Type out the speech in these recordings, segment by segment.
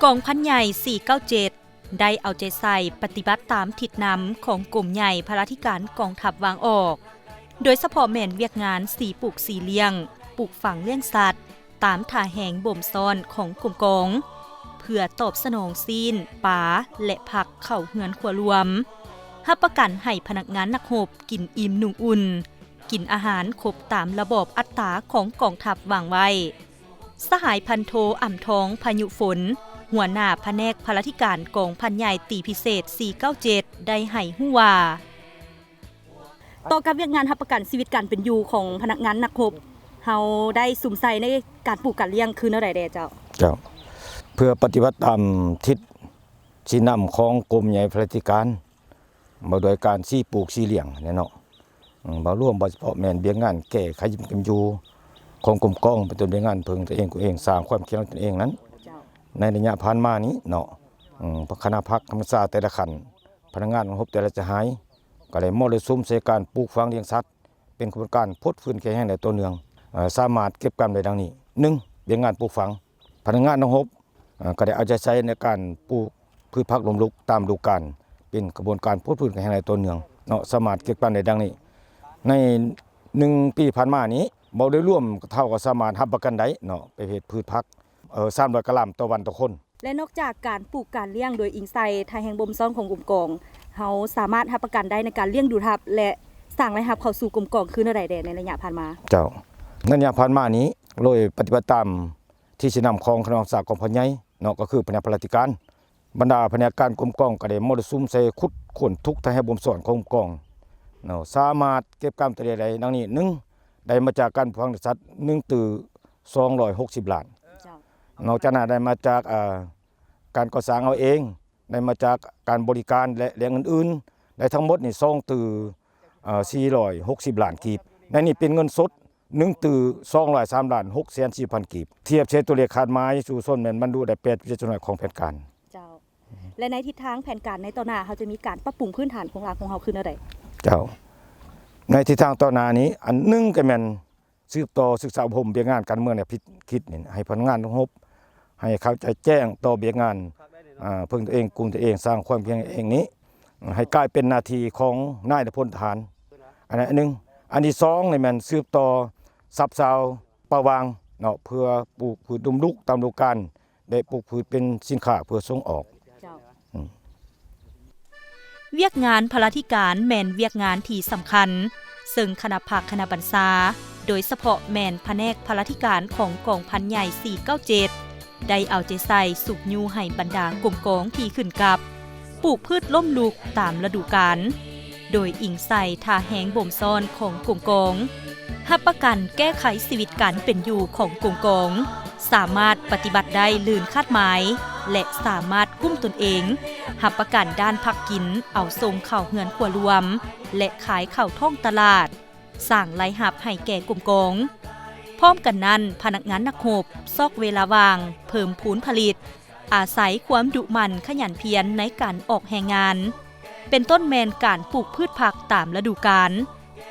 ກອງພັນໃຫຍ່ສີ່ເກົ້າເຈັດ ໄດ້ເອົາໃຈໃສ່ປະຕິບັດຕາມທິດນຳຂອງກົມໃຫຍ່ພະລາທິການກອງທັບວາງອອກ, ໂດຍສະເພາະແມ່ນວຽກງານສີປູກສີລ້ຽງ, ປູກຝັງລ້ຽງສັດ ຕາມທ່າແຮງບົ່ມຊ້ອນຂອງກົມກອງ, ເພື່ອຕອບສະໜອງຊີ້ນ, ປາ ແລະ ຜັກເຂົ້າເຮືອນຄົວລວມ, ຮັບປະກັນໃຫ້ພະນັກງານນັກຮົບກິນອີ່ມນຸ່ງອຸ່ນ, ກິນອາຫານຄົບຕາມລະບອບອັດຕາຂອງກອງທັບວາງໄວ້. ສະຫາຍພັນໂທ ອຳທອງ ພາຍຸຝົນ, ຫົວໜ້າພະແນກພະລາທິການກອງພັນໃຫຍ່ຕີພິເສດສີ່ເກົ້າເຈັດ ໄດ້ໃຫ້ຮູ້ວ່າ, ຕໍ່ກັບວຽກງານຮັບປະກັນຊີວິດການເປັນຢູ່ຂອງພະນັກງານນັກຮົບ, ເຮົາໄດ້ສຸມໃສ່ໃນການປູກການລ້ຽງຄືແນວໃດແດ່ເຈົ້າ? ເຈົ້າ. ເພື່ອປະຕິບັດຕາມທິດຊີ້ນຳຂອງກົມໃຫຍ່ພະລາທິການ ວ່າດ້ວຍການສີປູກສີລ້ຽງແຫຼະເນາະ. ເວົ້າລວມ ບໍ່ສະເພາະແມ່ນວຽກງານແກ້ໄຂຊີວິດການເປັນຢູ່ຂອງກົມກອງ ເປັນຕົ້ນວຽກງານເພິ່ງຕົນເອງ, ຕົນເອງ, ສ້າງຄວາມເຄັ່ງຕົນເອງນັ້ນ. ເຈົ້າ. ໃນໄລຍະຜ່ານມານີ້ເນາະ, ເອີ່ ຄະນະພັກຄຳປຶກສາແຕ່ລະຂັ້ນ, ພະນັກງານນັກຮົບແຕ່ລະສະຫາຍ ກໍໄດ້ມໍລະສຸມໃສ່ການປູກຝັງລ້ຽງສັດ ເປັນຂະບວນການຟົດຟື້ນແຂງແຮງແລະຕໍ່ເນື່ອງ, ເອີ່ ສາມາດເກັບກຳໄດ້ດັ່ງນີ້. ໜຶ່ງ, ວຽກງານປູກຝັງ. ພະນັກງານນັກຮົບ ເອີ່ ກໍໄດ້ເອົາໃຈໃສ່ໃນການປູກພືດຜັກລົ້ມລຸກຕາມລະດູການ ເປັນຂະບວນການຟົດຟື້ນແຂງແຮງແລະຕໍ່ເນື່ອງເນາະ, ສາມາດເກັບກຳໄດ້ດັ່ງນີ້. ໃນໜຶ່ງປີຜ່ານມານີ້ ເວົ້າໂດຍລວມເທົ່າກັບສາມາດຮັບປະກັນໄດ້ເນາະ ປະເພດພືດຜັກ ເອີ່ ສາມຮ້ອຍກວ່າລາມຕໍ່ວັນຕໍ່ຄົນ. ແລະ ນອກຈາກການປູກການລ້ຽງໂດຍອີງໃສ່ທ່າແຮງບົ່ມຊ້ອນຂອງກົມກອງ, ເຮົາສາມາດຮັບປະກັນໄດ້ໃນການລ້ຽງດູດຮັບ ແລະ ສ້າງລາຍຮັບເຂົ້າສູ່ກົມກອງຄືແນວໃດແດ່ໃນໄລຍະຜ່ານມາ? ເຈົ້າ. ໃນໄລຍະຜ່ານມານີ້ ໂດຍປະຕິບັດຕາມທິດຊີ້ນຳຂອງຄະນະກຳມະການກອງພັນໃຫຍ່ເນາະ, ກໍຄືພະແນກພະລາທິການ, ບັນດາພະແນກການກົມກອງກໍໄດ້ມໍລະສຸມໃສ່ຂຸດຄົ້ນທຸກທ່າແຮງບົ່ມຊ້ອນຂອງກົມກອງເນາະ, ສາມາດເກັບກຳຕົວເລກໄດ້ດັ່ງນີ້. ໜຶ່ງ, ໄດ້ມາຈາກການປູກຝັງລ້ຽງສັດ ໜຶ່ງຕື້ສອງຮ້ອຍຫົກສິບລ້ານ. ເຈົ້າ. ນອກຈາກນັ້ນໄດ້ມາຈາກ ເອີ່ ການກໍ່ສ້າງເອົາເອງ, ໄດ້ມາຈາກການບໍລິການ ແລະ ແຫຼ່ງອື່ນໆ ໄດ້ທັງໝົດນີ້ ສອງຕື້ ເອີ່ ສີ່ຮ້ອຍຫົກສິບລ້ານກີບ. ໃນນີ້ເປັນເງິນສົດ ໜຶ່ງຕື້ສອງຮ້ອຍສາມລ້ານຫົກແສນສີ່ພັນກີບ. ທຽບໃສ່ຕົວເລກຄາດໝາຍສູ່ຊົນແມ່ນບັນລຸໄດ້ແປດສິບເຈັດສ່ວນຮ້ອຍຂອງແຜນການ. ເຈົ້າ. ແລະ ໃນທິດທາງແຜນການໃນຕໍ່ໜ້າ ເຮົາຈະມີການປັບປຸງພື້ນຖານໂຄງລ່າງຂອງເຮົາຄືແນວໃດ? ເຈົ້າ. ໃນທິດທາງຕໍ່ໜ້ານີ້ ອັນໜຶ່ງກໍແມ່ນ ສືບຕໍ່ສຶກສາອົບຮົມວຽກງານການເມືອງແນວຄິດນີ້ ໃຫ້ພະນັກງານນັກຮົບ ໃຫ້ເຂົ້າໃຈແຈ້ງຕໍ່ວຽກງານ ອາ ເພິ່ງຕົນເອງ, ກຸ້ມຕົນເອງ, ສ້າງຄວາມເຄັ່ງຕົນເອງນີ້ ໃຫ້ກາຍເປັນໜ້າທີ່ຂອງນາຍ ແລະ ພົນທະຫານ. ອັນນັ້ນອັນໜຶ່ງ. ອັນທີສອງນີ້ແມ່ນສືບຕໍ່ຊັບຊາວປ່າຫວ່າງເນາະ ເພື່ອປູກພືດລົ້ມລຸກຕາມລະດູການ ໄດ້ປູກພືດເປັນສິນຄ້າເພື່ອສົ່ງອອກ. ເຈົ້າ. ອືມ. ວຽກງານພະລາທິການແມ່ນວຽກງານທີ່ສຳຄັນ, ເຊິ່ງຄະນະພັກຄະນະບັນຊາ, ໂດຍສະເພາະແມ່ນພະແນກພະລາທິການຂອງກອງພັນໃຫຍ່ສີ່ເກົ້າເຈັດ ໄດ້ເອົາໃຈໃສ່ຊຸກຍູ້ໃຫ້ບັນດາກົມກອງທີ່ຂຶ້ນກັບ ປູກພືດລົ້ມລຸກຕາມລະດູການ, ໂດຍອີງໃສ່ທ່າແຮງບົ່ມຊ້ອນຂອງກົມກອງ, ຮັບປະກັນແກ້ໄຂຊີວິດການເປັນຢູ່ຂອງກົມກອງ, ສາມາດປະຕິບັດໄດ້ລື່ນຄາດໝາຍ ແລະ ສາມາດກຸ້ມຕົນເອງ, ຮັບປະກັນດ້ານພັກກິນເອົາສົ່ງເຂົ້າເຮືອນຄົວລວມ ແລະ ຂາຍເຂົ້າທ້ອງຕະຫຼາດ, ສ້າງລາຍຮັບໃຫ້ແກ່ກົມກອງ. ພ້ອມກັນນັ້ນ, ພະນັກງານນັກຮົບຊອກເວລາວ່າງເພີ່ມພູນຜະລິດ, ອາໄສຄວາມດຸໝັ່ນຂະຫຍັນພຽນໃນການອອກແຮງງານ, ເປັນຕົ້ນແມ່ນການປູກພືດຜັກຕາມລະດູການ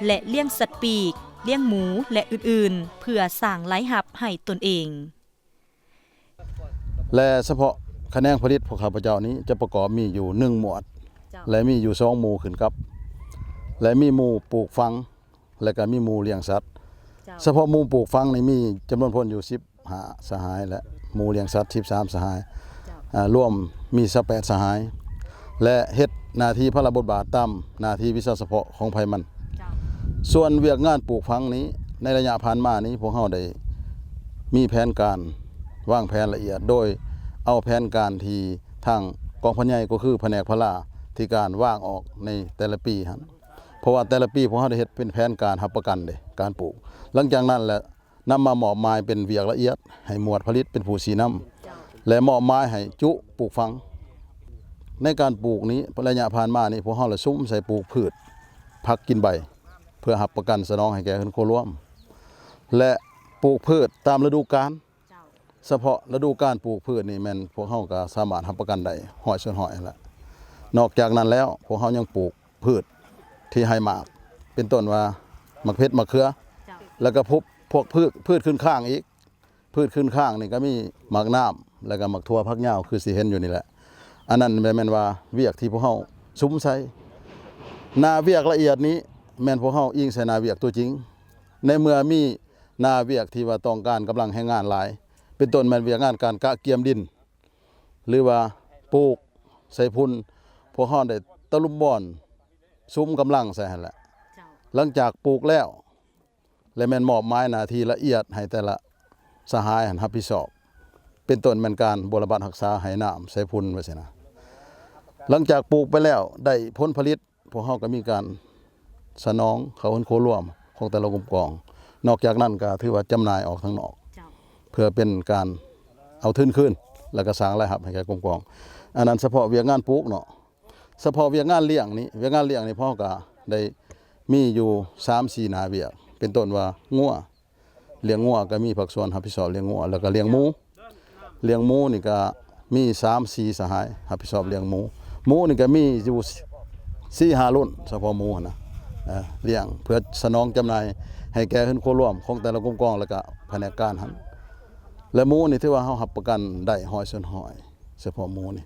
ແລະ ລ້ຽງສັດປີກ, ລ້ຽງໝູ ແລະ ອື່ນໆ ເພື່ອສ້າງລາຍຮັບໃຫ້ຕົນເອງ. ແລະ ສະເພາະຂະແໜງຜະລິດພວກຂ້າພະເຈົ້ານີ້ຈະປະກອບມີຢູ່ໜຶ່ງໝວດ ເຈົ້າ. ແລະ ມີຢູ່ສອງໝູ່ຂຶ້ນກັບ ແລະ ມີໝູ່ປູກຝັງ ແລະ ກໍມີໝູ່ລ້ຽງສັດ. ເຈົ້າ. ສະເພາະໝູ່ປູກຝັງນີ້ມີຈຳນວນຄົນຢູ່ສິບຫ້າສະຫາຍ ແລະ ໝູ່ລ້ຽງສັດສິບສາມສະຫາຍ. ເຈົ້າ. ອາ ລວມມີຊາວແປດສະຫາຍ ແລະ ເຮັດໜ້າທີ່ພາລະບົດບາດຕາມໜ້າທີ່ວິຊາສະເພາະຂອງໃຜມັນ. ເຈົ້າ. ສ່ວນວຽກງານປູກຝັງນີ້ ໃນໄລຍະຜ່ານມານີ້ ພວກເຮົາໄດ້ມີແຜນການວາງແຜນລະອຽດ ໂດຍເອົາແຜນການທີ່ທາງກອງພັນໃຫຍ່ ກໍຄືພະແນກພະລາທິການວາງອອກໃນແຕ່ລະປີຫັ້ນ. ເພາະວ່າແຕ່ລະປີພວກເຮົາໄດ້ເຮັດເປັນແຜນການຮັບປະກັນເດ້ ການປູກ. ຫຼັງຈາກນັ້ນແຫຼະ ນຳມາມອບໝາຍເປັນວຽກລະອຽດໃຫ້ໝວດຜະລິດເປັນຜູ້ຊີ້ນຳ ແລະ ມອບໝາຍໃຫ້ຈຸປູກຝັງ. ໃນການປູກນີ້ ໄລຍະຜ່ານມານີ້ ພວກເຮົາລະສຸມໃສ່ປູກພືດຜັກກິນໃບ ເພື່ອຮັບປະກັນສະໜອງໃຫ້ແກ່ເຮືອນຄົວລວມ ແລະ ປູກພືດຕາມລະດູການ. ສະເພາະລະດູການປູກພືດນີ້ແມ່ນພວກເຮົາກໍສາມາດຮັບປະກັນໄດ້ຮ້ອຍສ່ວນຮ້ອຍຫັ້ນລະ. ນອກຈາກນັ້ນແລ້ວ ພວກເຮົາຍັງປູກພືດທີ່ໃຫ້ໝາກ ເປັນຕົ້ນວ່າໝາກເຜັດ, ໝາກເຂືອ ເຈົ້າ. ແລ້ວກໍພວກ ພວກພືດ ພືດຂຶ້ນຄ້າງອີກ. ພືດຂຶ້ນຄ້າງນີ້ກໍມີໝາກນ້ຳ, ແລ້ວກໍໝາກຖົ່ວຜັກຍາວ ຄືຊິເຫັນຢູ່ນີ້ແຫຼະ. ອັນນັ້ນແມ່ນ ແມ່ນວ່າວຽກທີ່ພວກເຮົາສຸມໃສ່. ໜ້າວຽກລະອຽດນີ້ແມ່ນພວກເຮົາອີງໃສ່ໜ້າວຽກຕົວຈິງ. ໃນເມື່ອມີໜ້າວຽກທີ່ວ່າຕ້ອງການກຳລັງແຮງງານຫຼາຍ ເປັນຕົ້ນແມ່ນວຽກງານການກະກຽມດິນ ຫຼືວ່າປູກໃສ່ພຸ່ນ ພວກເຮົາໄດ້ຕະລຸມບອນສຸມກຳລັງໃສ່ຫັ້ນແຫຼະ. ເຈົ້າ. ຫຼັງຈາກປູກແລ້ວ ແລະ ແມ່ນມອບໝາຍໜ້າທີ່ລະອຽດໃຫ້ແຕ່ລະສະຫາຍຫັ້ນຮັບຜິດຊອບ ເປັນຕົ້ນແມ່ນການບົວລະບັດຮັກສາໃຫ້ນ້ຳໃສ່ພຸ່ນ ວ່າຊີ້ນະ. ຫຼັງຈາກປູກໄປແລ້ວໄດ້ຜົນຜະລິດ ພວກເຮົາກໍມີການສະໜອງເຂົ້າເຮືອນຄົວລວມຂອງແຕ່ລະກົມກອງ. ນອກຈາກນັ້ນກໍຖືວ່າຈຳໜ່າຍອອກທາງນອກ ເຈົ້າ. ເພື່ອເປັນການເອົາທຶນຄືນ ແລ້ວກໍສ້າງລາຍຮັບໃຫ້ແກ່ກົມກອງ. ອັນນັ້ນສະເພາະວຽກງານປູກເນາະ. ສະເພາະວຽກງານລ້ຽງນີ້ ວຽກງານລ້ຽງນີ້ພວກເຮົາກໍໄດ້ມີຢູ່ສາມສີ່ໜ້າວຽກ ເປັນຕົ້ນວ່າງົວ ລ້ຽງງົວກໍມີພາກສ່ວນຮັບຜິດຊອບລ້ຽງງົວ ແລ້ວກໍລ້ຽງໝູ. ລ້ຽງໝູນີ້ກໍມີສາມສີ່ສະຫາຍຮັບຜິດຊອບລ້ຽງໝູ. ໝູນີ້ກໍມີຢູ່ສີ່ຫ້າລຸ້ນ ສະເພາະໝູຫັ້ນນະ ເອີ ລ້ຽງເພື່ອສະໜອງຈຳໜ່າຍໃຫ້ແກ່ເຮືອນຄົວລວມຂອງແຕ່ລະກົມກອງ ແລ້ວກໍພະແນກການຫັ້ນ. ແລະ ໝູນີ້ຖືວ່າເຮົາຮັບປະກັນໄດ້ຮ້ອຍສ່ວນຮ້ອຍ ສະເພາະໝູນີ້.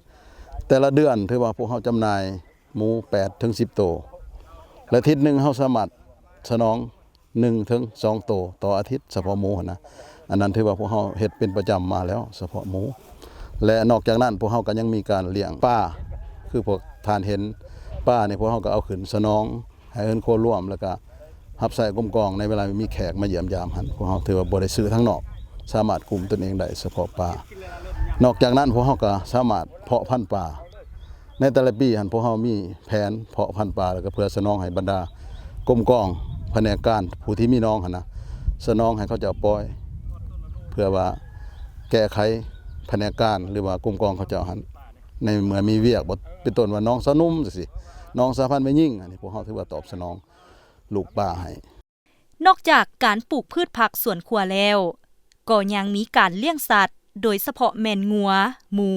ແຕ່ລະເດືອນຖືວ່າພວກເຮົາຈຳໜ່າຍໝູແປດເຖິງສິບໂຕ ແລະ ທິດໜຶ່ງເຮົາສາມາດສະໜອງ ໜຶ່ງເຖິງສອງໂຕຕໍ່ອາທິດ ສະເພາະໝູຫັ້ນນະ. ອັນນັ້ນຖືວ່າພວກເຮົາເຮັດເປັນປະຈຳມາແລ້ວ ສະເພາະໝູ. ແລະ ນອກຈາກນັ້ນ ພວກເຮົາກໍຍັງມີການລ້ຽງປາ ຄືພວກທ່ານເຫັນ ປານີ້ພວກເຮົາກໍເອົາຂຶ້ນສະໜອງໃຫ້ເຮືອນຄົວລວມ ແລ້ວກໍຮັບໃຊ້ກົມກອງໃນເວລາມີແຂກມາຢ້ຽມຢາມຫັ້ນ ພວກເຮົາຖືວ່າບໍ່ໄດ້ຊື້ທາງນອກ ສາມາດກຸ້ມຕົນເອງໄດ້ສະເພາະປາ. ນອກຈາກນັ້ນ ພວກເຮົາກໍສາມາດເພາະພັນປາ ໃນແຕ່ລະປີຫັ້ນ ພວກເຮົາມີແຜນເພາະພັນປາ ແລ້ວກໍເພື່ອສະໜອງໃຫ້ບັນດາກົມກອງ ພະແນກການ ຜູ້ທີ່ມີໜອງຫັ້ນນະ ສະໜອງໃຫ້ເຂົາເຈົ້າປ່ອຍ ເພື່ອວ່າແກ້ໄຂພະແນກການ ຫຼືວ່າກົມກອງເຂົາເຈົ້າຫັ້ນ ໃນເມື່ອມີວຽກ ບໍ່ ເປັນຕົ້ນວ່າໜອງສາວໜຸ່ມຈັ່ງຊີ້ ໜອງສະຫະພັນແມ່ຍິງ ອັນນີ້ພວກເຮົາຖືວ່າຕອບສະໜອງລູກປາໃຫ້. ນອກຈາກການປູກພືດຜັກສວນຄົວແລ້ວ ກໍຍັງມີການລ້ຽງສັດ ໂດຍສະເພາະແມ່ນງົວ, ໝູ,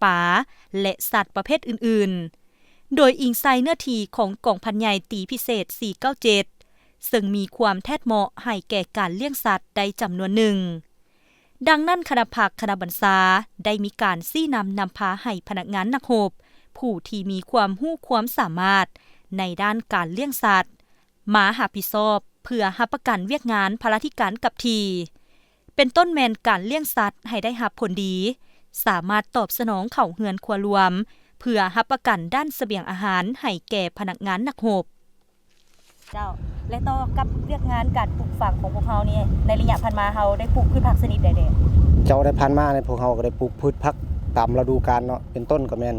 ປາ ແລະ ສັດປະເພດອື່ນໆ ໂດຍອີງໃສ່ເນື້ອທີ່ຂອງກອງພັນໃຫຍ່ຕີພິເສດສີ່ເກົ້າເຈັດ ເຊິ່ງມີຄວາມແທດເໝາະໃຫ້ແກ່ການລ້ຽງສັດໄດ້ຈຳນວນໜຶ່ງ. ດັ່ງນັ້ນ ຄະນະພັກຄະນະບັນຊາໄດ້ມີການຊີ້ນຳນຳພາໃຫ້ພະນັກງານນັກຮົບ ຜູ້ທີ່ມີຄວາມຮູ້ຄວາມສາມາດໃນດ້ານການລ້ຽງສັດ ມາຮັບຜິດຊອບ ເພື່ອຮັບປະກັນວຽກງານພາລາທິການກັບທີ່ ເປັນຕົ້ນແມ່ນການລ້ຽງສັດໃຫ້ໄດ້ຮັບຜົນດີ, ສາມາດຕອບສະໜອງເຂົ້າເຮືອນຄົວລວມ ເພື່ອຮັບປະກັນດ້ານສະບຽງອາຫານໃຫ້ແກ່ພະນັກງານນັກຮົບ. ເຈົ້າ ແລະ ຕໍ່ກັບວຽກງານການປູກຝັງຂອງພວກເຮົານີ້ ໃນໄລຍະຜ່ານມາເຮົາໄດ້ປູກພືດຜັກຊະນິດໃດແດ່? ເຈົ້າ ໃນຜ່ານມານີ້ພວກເຮົາກໍໄດ້ປູກພືດຜັກຕາມລະດູການເນາະ ເປັນຕົ້ນກໍແມ່ນ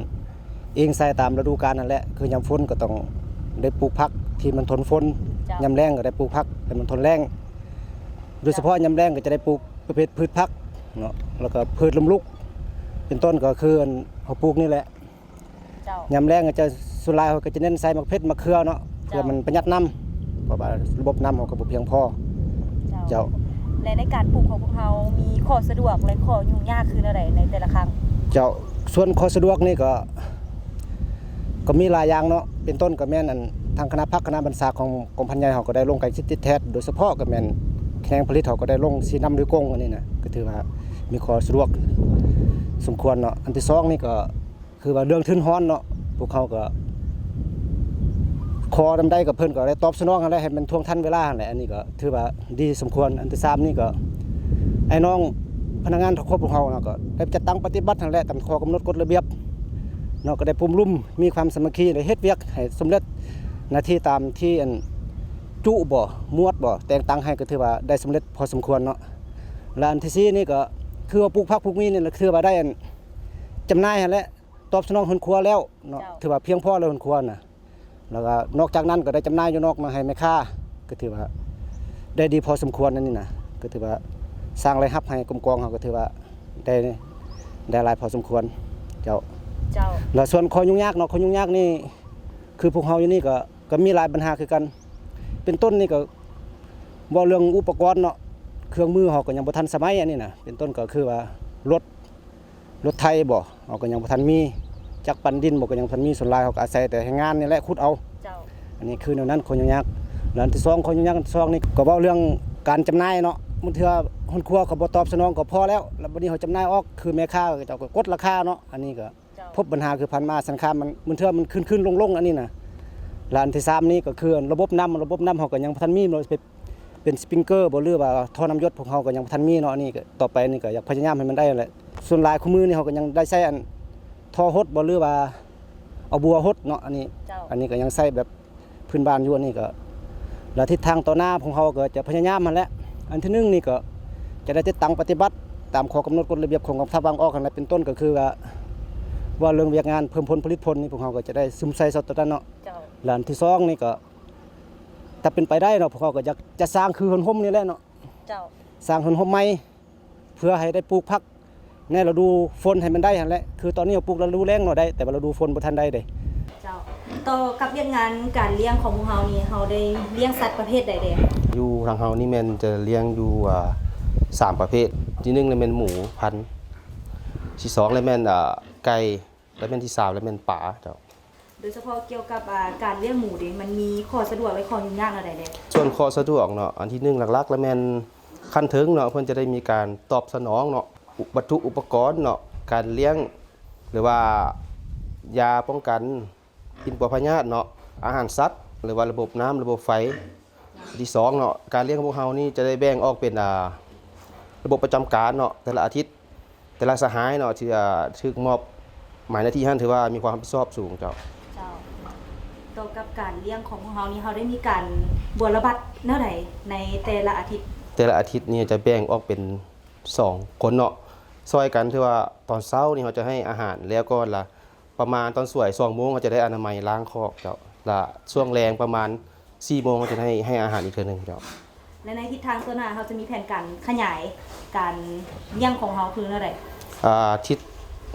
ອີງໃສ່ຕາມລະດູການນັ້ນແຫຼະ ຄືຍາມຝົນກໍຕ້ອງໄດ້ປູກຜັກທີ່ມັນທົນຝົນ, ເຈົ້າ. ຍາມແລ້ງກໍໄດ້ປູກຜັກໃຫ້ມັນທົນແລ້ງ. ໂດຍສະເພາະຍາມແລ້ງກໍຈະໄດ້ປູກປະເພດພືດຜັກເນາະ ແລ້ວກໍພືດລົມລຸກ ເປັນຕົ້ນກໍຄືອັນເຮົາປູກນີ້ແຫຼະ. ເຈົ້າ. ຍາມແລ້ງກໍຈະ ສ່ວນຫຼາຍເຮົາກໍຈະເນັ້ນໃສ່ໝາກເຜັດ ໝາກເຂືອເນາະ ເຈົ້າ. ເພື່ອມັນປະຢັດນ້ຳ ເພາະວ່າລະບົບນ້ຳເຮົາກໍບໍ່ພຽງພໍ. ເຈົ້າ. ເຈົ້າ. ແລະ ໃນການປູກຂອງພວກເຮົາມີຂໍ້ສະດວກ ແລະ ຂໍ້ຫຍຸ້ງຍາກຄືແນວໃດໃນແຕ່ລະຄັ້ງ? ເຈົ້າ. ສ່ວນຂໍ້ສະດວກນີ້ກໍ ກໍມີຫຼາຍຢ່າງເນາະ ເປັນຕົ້ນກໍແມ່ນອັນ ທາງຄະນະພັກຄະນະບັນຊາຂອງກອງພັນໃຫຍ່ເຮົາກໍໄດ້ລົງໃກ້ຊິດຕິດແທດ ໂດຍສະເພາະກໍແມ່ນຂະແໜງຜະລິດເຮົາກໍໄດ້ລົງຊີ້ນຳໂດຍກົງ ອັນນີ້ນະ ກໍຖືວ່າມີຂໍ້ສະດວກສົມຄວນເນາະ. ອັນທີສອງນີ້ກໍ ຄືວ່າເລື່ອງທຶນຮອນເນາະ ພວກເຮົາກໍຂໍນຳໃດກໍເພິ່ນກໍໄດ້ຕອບສະໜອງຫັ້ນແຫຼະ ໃຫ້ມັນທ່ວງທັນເວລາຫັ້ນແຫຼະ ອັນນີ້ກໍຖືວ່າດີສົມຄວນ. ອັນທີສາມນີ້ກໍ ອ້າຍນ້ອງພະນັກງານທັງຄອບພວກເຮົາເນາະ ກໍໄດ້ຈັດຕັ້ງປະຕິບັດຫັ້ນແຫຼະ ຕາມຂໍ້ກຳນົດກົດລະບຽບເນາະ ກໍໄດ້ໂອ້ລົມ ມີຄວາມສາມັກຄີ ໄດ້ເຮັດວຽກໃຫ້ສຳເລັດໜ້າທີ່ຕາມທີ່ອັນຈຸບໍ ໝວດບໍ ແຕ່ງຕັ້ງໃຫ້ ກໍຖືວ່າໄດ້ສຳເລັດພໍສົມຄວນເນາະ. ແລະ ອັນທີສີ່ນີ້ກໍຄືວ່າປູກຜັກປູກໝີ່ນີ້ ກໍຖືວ່າໄດ້ອັນ ຈຳໜ່າຍຫັ້ນແຫຼະ ຕອບສະໜອງເຮືອນຄົວແລ້ວເນາະ ເຈົ້າ. ຖືວ່າພຽງພໍແລ້ວເຮືອນຄົວນະ ແລ້ວກໍນອກຈາກນັ້ນກໍໄດ້ຈຳໜ່າຍຢູ່ນອກມາໃຫ້ແມ່ຄ້າ ກໍຖືວ່າໄດ້ດີພໍສົມຄວນ ອັນນີ້ນະ ກໍຖືວ່າສ້າງລາຍຮັບໃຫ້ກົມກອງເຮົາ ກໍຖືວ່າໄດ້ ໄດ້ຫຼາຍພໍສົມຄວນ ເຈົ້າ. ເຈົ້າ. ແລ້ວສ່ວນຂໍ້ຫຍຸ້ງຍາກເນາະ ຂໍ້ຫຍຸ້ງຍາກນີ້ ຄືພວກເຮົາຢູ່ນີ້ກໍ ກໍມີຫຼາຍບັນຫາຄືກັນ ເປັນຕົ້ນນີ້ກໍເວົ້າເລື່ອງອຸປະກອນເນາະ ເຄື່ອງມືເຮົາກໍຍັງບໍ່ທັນສະໄໝ ອັນນີ້ນະ ເປັນຕົ້ນກໍຄືວ່າລົດ ລົດໄຖບໍ ເຮົາກໍຍັງບໍ່ທັນມີ ຈັກປັ່ນດິນບໍ ກໍຍັງບໍ່ທັນມີ ສ່ວນຫຼາຍເຮົາກໍອາໄສແຕ່ແຮງງານນີ້ແຫຼະຂຸດເອົາ ເຈົ້າ. ອັນນີ້ຄືແນວນັ້ນ ຂໍ້ຫຍຸ້ງຍາກ. ແລະ ອັນທີສອງ ຂໍ້ຫຍຸ້ງຍາກອັນທີສອງນີ້ ກໍເວົ້າເລື່ອງການຈຳໜ່າຍເນາະ ບາງເທື່ອເຮືອນຄົວເຂົາບໍ່ຕອບສະໜອງກໍພໍແລ້ວ ແລ້ວບັດນີ້ເຮົາຈຳໜ່າຍອອກ ຄືແມ່ຄ້າເຂົາເຈົ້າກໍກົດລາຄາເນາະ ອັນນີ້ກໍ ເຈົ້າ ພົບບັນຫາຄືຜ່ານມາສິນຄ້າມັນ ບາງເທື່ອມັນຂຶ້ນໆລົງໆ ອັນນີ້ນະ ແລະອັນທີສາມນີ້ກໍຄືລະບົບນ້ຳ ລະບົບນ້ຳເຮົາກໍຍັງບໍ່ທັນມີ ເປັນສະປຣິງເກີບໍ່ ຫຼືວ່າທໍ່ນ້ຳຢົດ ພວກເຮົາກໍຍັງບໍ່ທັນມີເນາະ ອັນນີ້ກໍຕໍ່ໄປນີ້ກໍຢາກພະຍາຍາມໃຫ້ມັນໄດ້ຫັ້ນແຫຼະ ສ່ວນຫຼາຍຄູ່ມື້ນີ້ເຮົາກໍຍັງໄດ້ໃຊ້ອັນທໍ່ຫົດບໍ່ ຫຼືວ່າເອົາບົວຫົດເນາະ ອັນນີ້ ເຈົ້າ ອັນນີ້ກໍຍັງໃຊ້ແບບ ພື້ນບ້ານຢູ່ ອັນນີ້ກໍ ແລະທິດທາງຕໍ່ໜ້າພວກເຮົາກໍຈະພະຍາຍາມຫັ້ນແຫຼະ ອັນທີໜຶ່ງນີ້ກໍຈະໄດ້ຕິດຕັ້ງປະຕິບັດຕາມຂໍ້ກຳນົດກົດລະບຽບຂອງກອງທັບວາງອອກຫັ້ນແຫຼະ ເປັນຕົ້ນກໍຄືວ່າ ເວົ້າເລື່ອງວຽກງານເພີ່ມຜົນຜະລິດຜົນນີ້ ພວກເຮົາກໍຈະໄດ້ສຸມໃສ່ສ່ວນຕົວນັ້ນເນາະ ເຈົ້າ ແລະອັນທີສອງນີ້ກໍ ຖ້າເປັນໄປໄດ້ເນາະ ພວກເຮົາກໍຢາກຈະສ້າງຄືເຮືອນຮົ່ມນີ້ແຫຼະເນາະ ເຈົ້າ ສ້າງເຮືອນຮົ່ມໃໝ່ ເພື່ອໃຫ້ໄດ້ປູກຜັກໃນລະດູຝົນໃຫ້ມັນໄດ້ຫັ້ນແຫຼະ ຄືຕອນນີ້ເຮົາປູກລະດູແລ້ງເນາະໄດ້ ແຕ່ວ່າລະດູຝົນບໍ່ທັນໄດ້ເດ້ ເຈົ້າ ຕໍ່ກັບວຽກງານການລ້ຽງຂອງພວກເຮົານີ້ ເຮົາໄດ້ລ້ຽງສັດປະເພດໃດແດ່? ຢູ່ທາງເຮົານີ້ແມ່ນຈະລ້ຽງຢູ່ ອ່າ ສາມປະເພດ ທີໜຶ່ງລະແມ່ນໝູພັນ ທີສອງລະແມ່ນ ອ່າ ໄກ່ ລະແມ່ນທີສາມລະແມ່ນປາເຈົ້າ. ໂດຍສະເພາະກ່ຽວກັບ ອ່າ ການລ້ຽງໝູເດ ມັນມີຂໍ້ສະດວກ ແລະ ຂໍ້ຫຍຸ້ງຍາກແນວໃດແດ່? ສ່ວນຂໍ້ສະດວກເນາະ ອັນທີໜຶ່ງຫຼັກໆລະແມ່ນຂັ້ນເທິງເນາະ ເພິ່ນຈະໄດ້ມີການຕອບສະໜອງເນາະ ວັດຖຸອຸປະກອນເນາະ ການລ້ຽງ ຫຼືວ່າຢາປ້ອງກັນປິ່ນປົວພະຍາດເນາະ ອາຫານສັດ ຫຼືວ່າລະບົບນ້ຳ ລະບົບໄຟ. ທີສອງເນາະ ການລ້ຽງຂອງພວກເຮົານີ້ຈະໄດ້ແບ່ງອອກເປັນ ອ່າ ລະບົບປະຈຳການເນາະ ແຕ່ລະອາທິດ ແຕ່ລະສະຫາຍເນາະ ທີ່ ອ່າ ຖືກມອບໝາຍໜ້າທີ່ຫັ້ນ ຖືວ່າມີຄວາມຮັບຜິດຊອບສູງເຈົ້າ. ເຈົ້າ ຕໍ່ກັບການລ້ຽງຂອງພວກເຮົານີ້ ເຮົາໄດ້ມີການບົວລະບັດແນວໃດໃນແຕ່ລະອາທິດ? ແຕ່ລະອາທິດນີ້ຈະແບ່ງອອກເປັນສອງຄົນເນາະ ຊ່ອຍກັນ ຖືວ່າຕອນເຊົ້ານີ້ເຮົາຈະໃຫ້ອາຫານແລ້ວກ່ອນລະ ປະມານຕອນສວຍສອງໂມງ ເຮົາຈະໄດ້ອະນາໄມລ້າງຄອກເຈົ້າ ລະຊ່ວງແລງປະມານສີ່ໂມງ ເຮົາຈະໃຫ້ ໃຫ້ອາຫານອີກເທື່ອໜຶ່ງເຈົ້າ. ແລະໃນທິດທາງຕໍ່ໜ້າ ເຮົາຈະມີແຜນການຂະຫຍາຍການລ້ຽງຂອງເຮົາຄືແນວໃດ? ອ່າ ທິດ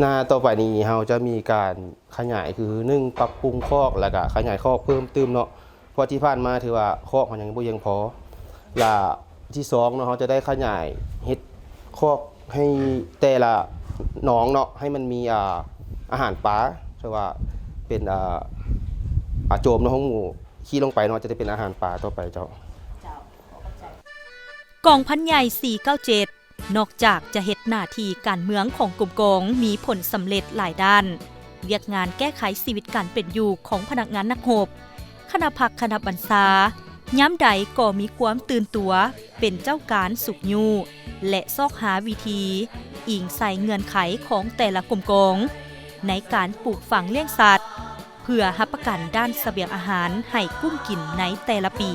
ໜ້າຕໍ່ໄປນີ້ ເຮົາຈະມີການຂະຫຍາຍຄື ໜຶ່ງ ປັບປຸງຄອກ ລະກະຂະຫຍາຍຄອກເພີ່ມຕື່ມເນາະ ເພາະທີ່ຜ່ານມາຖືວ່າຄອກເຮົາຍັງບໍ່ພຽງພໍ ລະທີສອງເນາະ ເຮົາຈະໄດ້ຂະຫຍາຍເຮັດຄອກໃຫ້ແຕ່ລະໜອງເນາະ ໃຫ້ມັນມີ ອ່າ ອາຫານປາ ຖືວ່າເປັນ ອ່າ ອາໂຈມເນາະ ຂອງໝູຂີ້ລົງໄປເນາະ ຈະໄດ້ເປັນອາຫານປາຕໍ່ໄປເຈົ້າ. ເຈົ້າ ຂໍຂອບໃຈ. ກອງພັນໃຫຍ່ສີ່ເກົ້າເຈັດ ນອກຈາກຈະເຮັດໜ້າທີ່ການເມືອງຂອງກົມກອງມີຜົນສຳເລັດຫຼາຍດ້ານ, ວຽກງານແກ້ໄຂຊີວິດການເປັນຢູ່ຂອງພະນັກງານນັກຮົບ, ຄະນະພັກຄະນະບັນຊາ ຍາມໃດກໍມີຄວາມຕື່ນຕົວເປັນເຈົ້າການຊຸກຍູ້ ແລະ ຊອກຫາວິທີອີງໃສ່ເງື່ອນໄຂຂອງແຕ່ລະກົມກອງ ໃນການປູກຝັງລ້ຽງສັດ ເພື່ອຮັບປະກັນດ້ານສະບຽງອາຫານໃຫ້ກຸ້ມກິນໃນແຕ່ລະປີ.